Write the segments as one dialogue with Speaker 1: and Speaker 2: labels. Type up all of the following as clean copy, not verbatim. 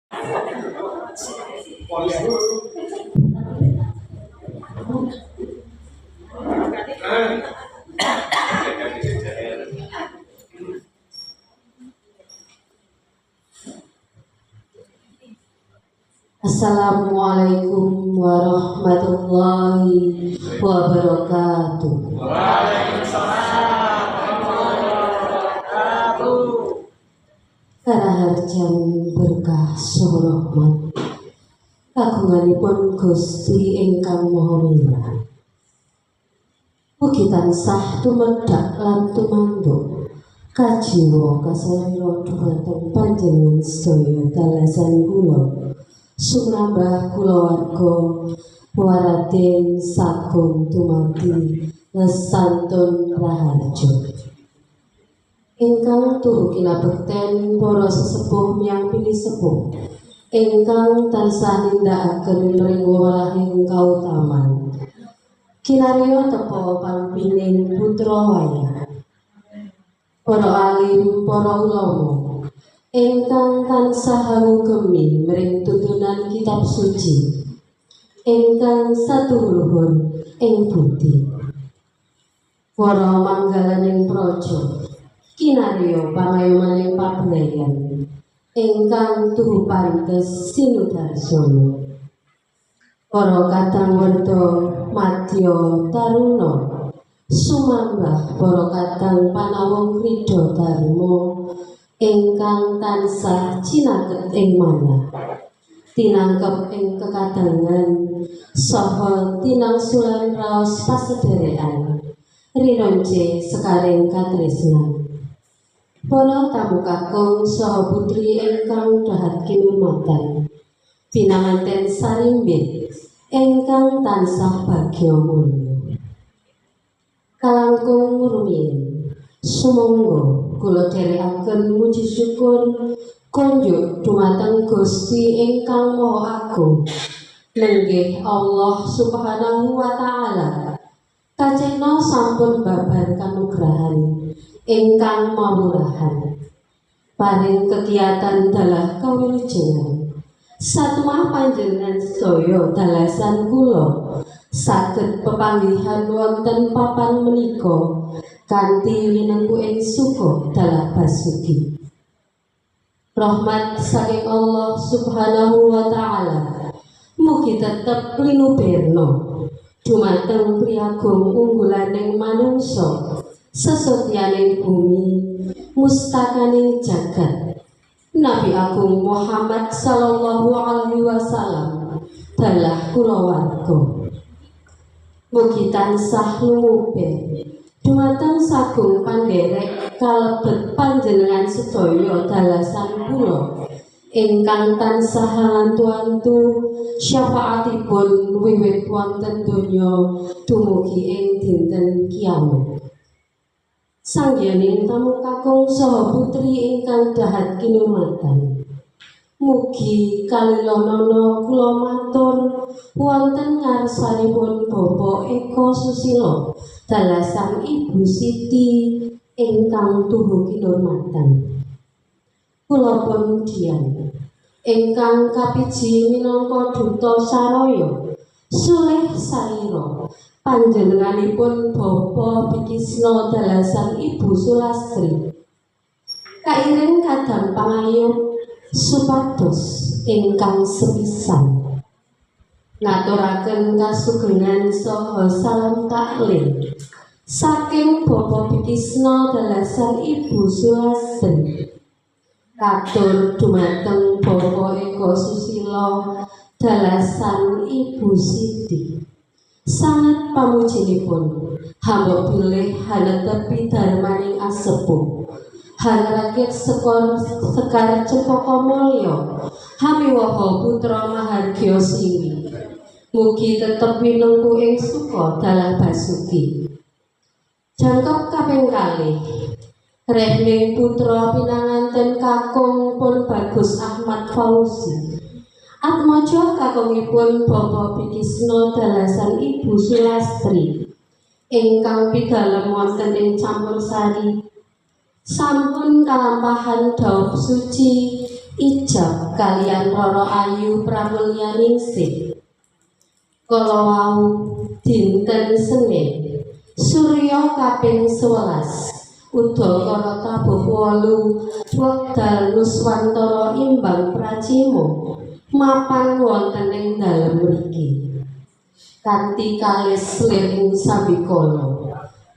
Speaker 1: Assalamualaikum warahmatullahi wabarakatuh.
Speaker 2: Waalaikumsalam warahmatullahi wabarakatuh.
Speaker 1: Karaharjan berkah saha rahmat kagunganipun Gusti ingkang Maha Mirah. Mugi tansah tumedhak lan tumanduk kajiwa kasalira dhumateng panjenengan sedaya dalasan kula sumrambah kulawarga waraden sagung dumadi lesantun raharja. Ingkang tuhu kinabekten para sesepuh miyang pinisepuh ingkang tansah nindakaken mring welahing kautaman. Kinarya tepa pampining putra wayah. Para alim, para ulama ingkang tansah ngugemi mring tutunan kitab suci ingkang satuhur ing budi. Para manggalaning praja kinarya pangayomaning pabrayan ingkang tuhu pantes sinudarsana. Para kadang werda madya taruna sumambah para kadang panawung krida dharma ingkang tansah cinaket ing manah, tinangkep ing kekadangan saha tinangsulan raos pasederekan rinonce sekaring katresnan. Para tamu kakung saha putri ingkang dahat kinurmatan, pinanganten sarimbit ingkang tansah bagya mulya. Kalangkung rumiyin sumangga kula dherekaken muji syukur konjuk dumateng Gusti ingkang Maha Agung, nenggih Allah Subhanahu wa taala. Kacena sampun babar kanugrahan ingkang mawurahan paring kegiatan dalah kawilujengan. Satemah panjenengan sedaya dalasan kula saged pepanggihan wonten papan menika kanthi winengku ing suka dalah basuki. Rahmat saking Allah Subhanahu wa taala mugi tetep linuberna dumateng priagung unggulaning manungsa, sesotyaning bumi, mustakaning jagat, Nabi Agung Muhammad sallallahu alaihi wasallam dalah kulawarga. Mugi tansah lumuber dumateng sagung pandherek kalebet panjenengan sedaya dalasan kula ingkang tansah ngantu-antu syafaatipun wiwit wonten donya dumugi ing dinten kiamat. Sanggening tamu kakung saha putri ingkang dahat kinurmatan, mugi kalilonana kula matur wonten ngarsanipun Bapak Eko Susilo dalasan Ibu Siti ingkang tuhu kinurmatan. Kula pun dian ingkang kapiji minangka duta saraya sulih sarira panjenenganipun Bapak Bikisno dalasan Ibu Sulastri kairing kadang pangayom supados ingkang sepisan ngaturaken kasugengan saha salam taklil saking Bapak Bikisno dalasan Ibu Sulastri katur dumateng Bapak Eko Susilo dalasan Ibu Siti. Sangat pamujinipun hamba bilih hanetepi darmaning asepuh hanrakit sekar cempaka mulya hamiwaha putra mahargya siwi. Mugi tetep winengku ing suka dalah basuki. Jangkep kaping kalih rehning putra pinanganten kakung pun Bagus Ahmad Fauzi atmaja kakungipun Bapak Bikisno dalasan Ibu Sulastri ingkang pidalem wonten ing Campursari sampun kalampahan dhaup suci Ijab kaliyan Roro Ayu Pramulyaningsih. Kala wau dinten Senin Surya kaping 11 udakara tabuh 8 wekdal nuswantara imbang pracima mapan wonten ing dalem mriki kanthi kalis lir ing sambikala,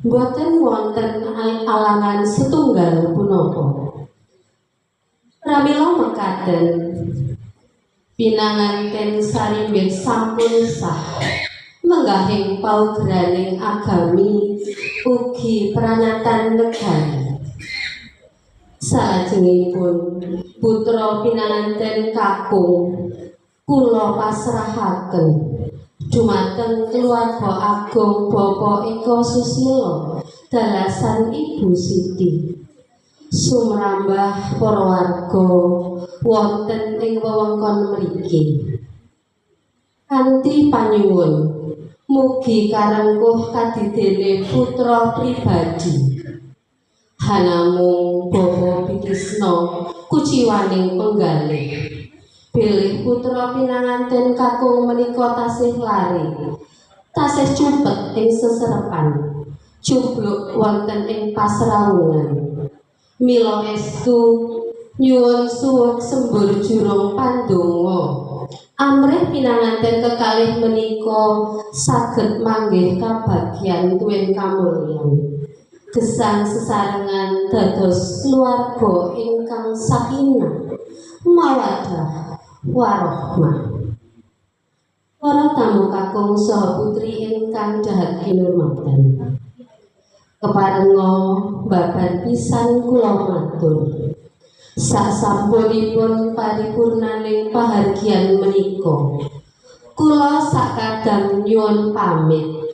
Speaker 1: boten wonten alangan setunggal punapa. Pramila mekaten, pinanganten sarimbit sampun sah menggahing paugeranning agami ugi pranatan negari. Salajengipun putra pinanganten kakung kula pasrahaken dumateng keluarga agung Bapak Eko Susilo dalasan Ibu Siti sumrambah para warga wonten ing wewengkon mriki. Kanthi panyuwun mugi karengkuh kadidene putra pribadi, hanamung Bapak Bikisna kuciwaning penggalih bilih putra pinanganten kakung menika tasih lare, tasih cupet ing seserepan, cubluk wonten ing pasrawungan. Mila estu nyuwun suwuk sembur jurung pandonga amrih pinanganten kekalih menika saged manggih kabagyan tuwin kamulyan, gesang sesarengan dados keluarga ingkang sakinah, mawaddah, warahmah. Para tamu kakung saha putri ingkang dahat kinurmatan, keparenga babar pisan kula matur. Sasampunipun paripurnaning pahargyan menika, kula sakadang nyuwun pamit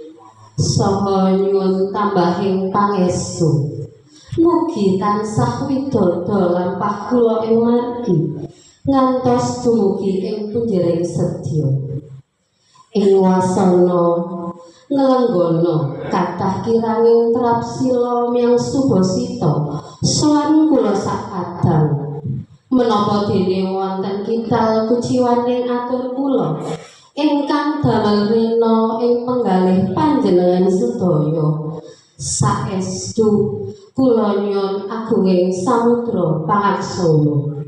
Speaker 1: saha nyuwun tambahing pangestu. Mugi tansah widodo lampah kula ing margi ngantos dumugi ing punjering sedya. Ing wasana nglenggana kathah kiranging trapsila miyang subasita sowan kula sakadang. Menapa dene wonten kital kuciwaning atur kula ingkang damel rina ing penggalih panjenengan sedaya. Saestu kula nyuwun agunging samudra pangaksama.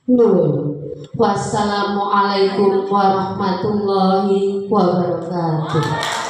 Speaker 1: Nuwun. Wassalamualaikum warahmatullahi wabarakatuh.